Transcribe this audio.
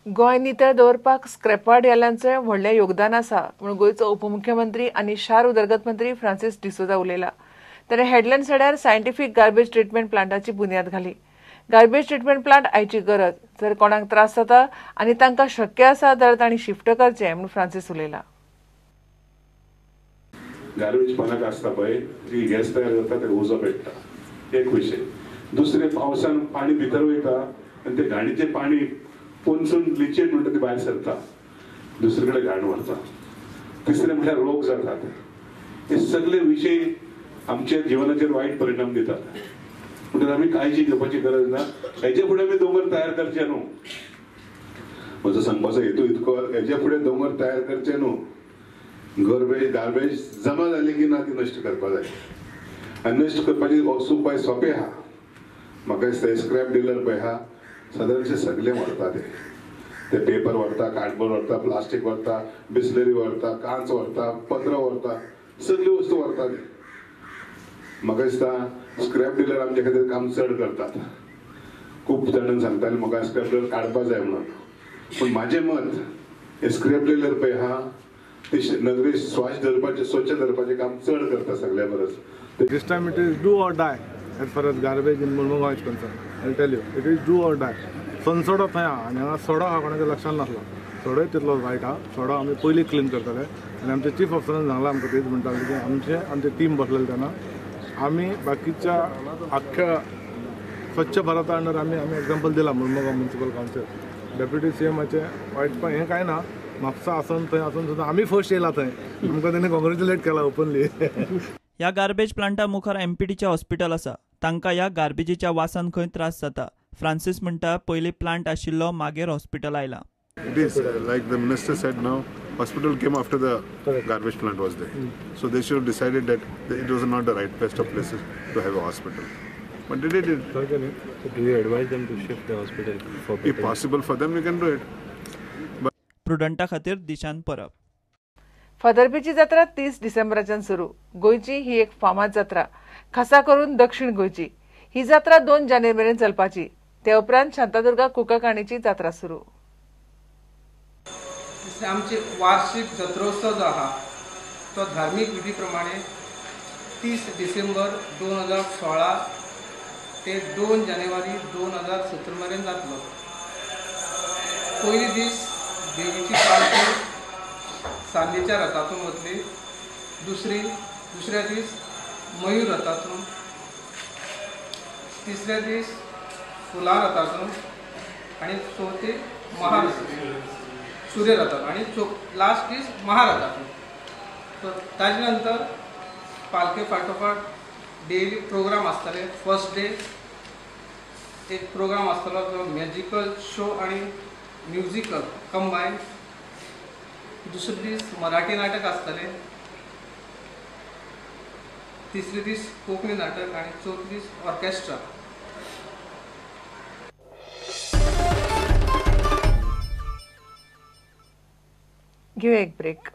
गोंय नितळ दवरपाक स्क्रॅपवाड्यालांचें व्हडलें योगदान आसा म्हूण गोंयचो उपमुख्यमंत्री आनी शार उदरगत मंत्री फ्रांसीस डिसोजा उलयला. ताणें हेडलँड सड्यार सायंटिफीक गार्बेज ट्रिटमेंट प्लांटाची बुन्याद घाली. गार्बेज ट्रिटमेंट प्लांट आयची गरज, जर कोणाक त्रास जाता आनी तांकां शक्य आसा जाल्यार तांणी शिफ्ट करचें म्हूण फ्रांसीस उलयला. गार्बेज पानाक आसता पळय ती गॅस तयार जाता, ताका उजो पेट्टा, एक विशय. दुसरें, पावसान पाणी भितर वयता आनी ते घाणीचें पाणी पोनसून लिचेट म्हणटा ती भायर सरता, दुसरे कडेन घाण व्हरता. तिसरें म्हळ्यार रोग जातात. हे सगळे विशय आमच्या जिवनाचेर वायट परिणाम दितात. म्हणटकच आमी काळजी घेवपाची गरज ना. हेजे फुडें आमी दोंगर तयार करचे न्हू. म्हजो सांगपाचो हेतू इतको, हेजे फुडें दोंगर तयार करचे न्हू. गॉर्बेज गार्बेज जमा जाली की ना ती नश्ट करपा जाय आनी नश्ट करपाची उपाय सोंपे आहा. म्हाका दिसता स्क्रॅप डिलर पळय आहा, सादारणशे सगळे व्हरता, ते पेपर व्हरता, कार्डबोर्ड व्हरता, प्लास्टीक व्हरता, बिस्लरी व्हरता, कांच व्हरता, पत्र व्हरता, सगळ्यो वस्तू व्हरता ते. म्हाका दिसता स्क्रॅप डिलर आमच्या खातीर काम चड करतात. खूब जाणांक सांगताले म्हाका स्क्रॅप डिलर काडपा जाय म्हणून, पूण म्हाजें मत हे स्क्रॅप डिलर पळय आहा ते नगरी स्वास धरपाचें, स्वच्छ धरपाचें काम चड करता सगळ्या परस. This time it is do or die as far as garbage in Mormugao is concerned. I will tell you, it is do or die. Sonsodo थंय आहा आनी हांगा सडो आहा, कोणाच्या लक्षान नासलो. सडोय तितलो वायट आहा. सडो आमी पयलीं क्लीन करताले आनी आमचे चीफ ऑफिसरान सांगलां आमकां, तेच म्हणटाले की आमचे आमचे टीम बसलेले तेन्ना आमी बाकीच्या आख्ख्या स्वच्छ भारता अंडर आमी आमी एग्जाम्पल दिलां Mormugao municipal council. Deputy C एमाचें वायटपण हें कांय ना, म्हापसा आसून थंय आसून सुद्दां आमी फर्स्ट येयला थंय, आमकां तेणी कॉंग्रेच्युलेट केला ओपनली. ह्या गार्बेज प्लांटा मुखार एमपीटीचें हॉस्पिटल आसा. तांकां ह्या गार्बेजीच्या वासान खंय त्रास जाता. फ्रांसीस म्हणटा पयलीं प्लांट आशिल्लो, मागीर हॉस्पिटल आयलां. It is like the minister said now, hospital came after the garbage plant was there. So they should have decided that it was not the right best of places to have a hospital. But they did it. So do you advise them to shift the hospital? For if possible for them, we can do it. But प्रुडंटा खातीर दिशान परब. फादरपेची जात्रा 30 डिसेंबराच्यान सुरू. गोंयची ही एक फामाद जात्रा, खासा करून दक्षिण गोंयची. ही जात्रा 2 जानेवारी मेरेन चलपाची. ते उपरांत शांतादुर्गा कुकाकाणीची जात्रा सुरू. आमचे वार्षिक जत्रोत्सव जो आहा तो धार्मीक विधी प्रमाणे 30 डिसेंबर 2016 ते 2 जानेवारी 2017 मेरेन जातलो. पयली दीस देवीची पालखी सांजेच्या रथातून वतली, दुसऱ्या दीस मयूर रथातून, तिसऱ्या दीस फुलां रथातून आनी चवथे महारथ सूर्य रथातून आनी लास्ट दीस महारथातून. तर ताजे नंतर पालखे फाटोफाट डेली प्रोग्राम आसतले. फर्स्ट डे एक प्रोग्राम आसतलो जो मॅजिकल शो आनी म्युजिकल कंबायन. दुसरे दीस मराठी नाटक आसतलें, तिसरे दीस कोंकणी नाटक आनी चवथे दीस ऑर्केस्ट्रा. घेऊया एक ब्रेक.